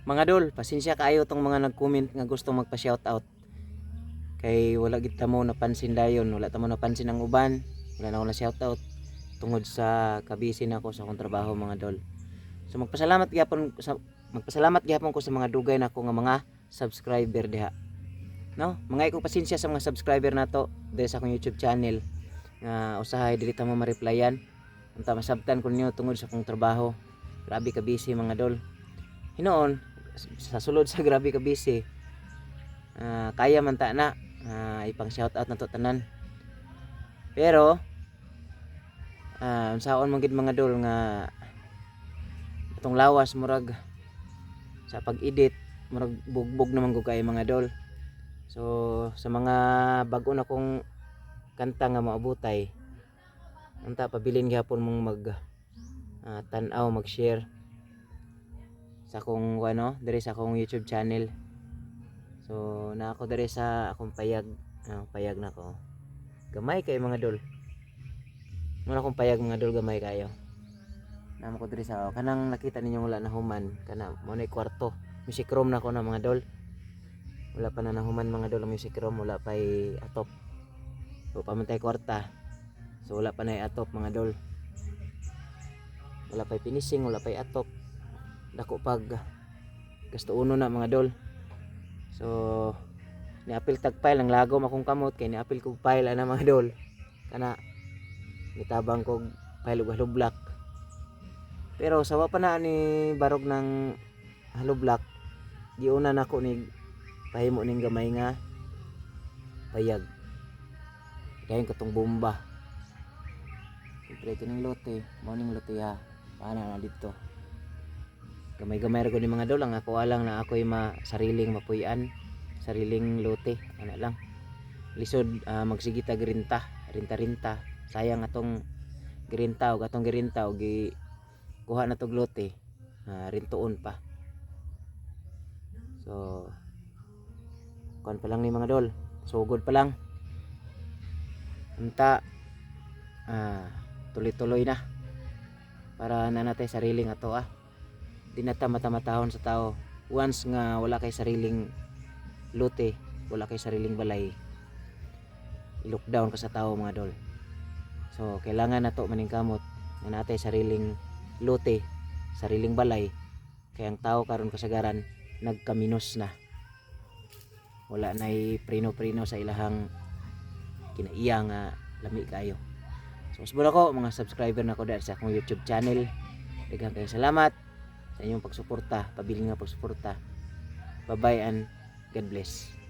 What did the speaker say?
Mga dol, pasensya kaayo tong mga nag-comment nga gusto magpa-shoutout. Kay wala gid ta mo napansin dayon, wala ta mo napansin ang uban, wala na ako na shoutout tungod sa kabisi na ako sa akong trabaho, mga dol. So magpasalamat gihapon ko sa mga dugay nako nga mga subscriber diha. No? Mga ko pasensya sa mga subscriber nato diri sa akong YouTube channel nga usahay dili ta mo ma-replyan. Unta masabtan ko ninyo tungod sa akong trabaho. Grabe ka busy, mga dol. Hinoon sa sulod sa grabe ka busy. Kaya man ta na ipang shout out nato tanan. Pero unsaon man gid, mga dol, nga atong lawas murag sa pag-edit murag bugbog naman gud kay, mga dol. So sa mga bag-o na kong kanta nga maabutay, unta pabilin gihapon mong mag tan-aw, mag-share sa akong ano diri sa akong YouTube channel. So na ako diri sa akong payag, payag na ko. Gamay kay, mga dol. Muna akong payag, mga dol, gamay kayo. Namo ko diri sa kanang nakita ninyo wala na human kana mo na kwarto. Music room na ko na, mga dol. Wala pa na nahuman, mga dol, ang music room, wala pa atop. So pa man tay kwarta. So wala pa na atop, mga dol. Wala pa finishing, wala pa atop. Dako pag gasto uno na, mga dol. So niapil tag file ang lagom akong kamot kay niapil kog file ana, mga dol. Kana nitabang kog file og hollow block. Pero sa wa pa na ni barog ng hollow block, giuna nako ni pahimo ning gamay nga payag. Dayon katong bomba. Siyempre kining lote, mao ning lote ha. Paana na dito. Gamay-gamay ra gud ni, mga dol, ang ako alang na ako'y ma sariling mapuy-an, sariling lote, ana lang. Lisod magsige tag renta, renta-renta. Sayang atong girinta og atong girinta og gi kuha na tog lote, rintuon pa. So kuan pa lang ni, mga dol. Sugod pa lang. Unta tuloy-tuloy na para na natay sariling ato ah. Di na ta mata-matahon sa tao. Once nga wala kay sariling lote, wala kay sariling balay, i-lockdown ka sa tao, mga dol. So kailangan nato maningkamot nga natay sariling lote, sariling balay kay ang tao karon kasagaran nagkaminos na. Wala nay preno-preno sa ilahang kinaiya nga lami kayo. So usbon ako mga subscriber nako dahil sa akong YouTube channel. Daghang kayong salamat sa inyong pagsuporta, pabilin nga pagsuporta. Bye bye and God bless.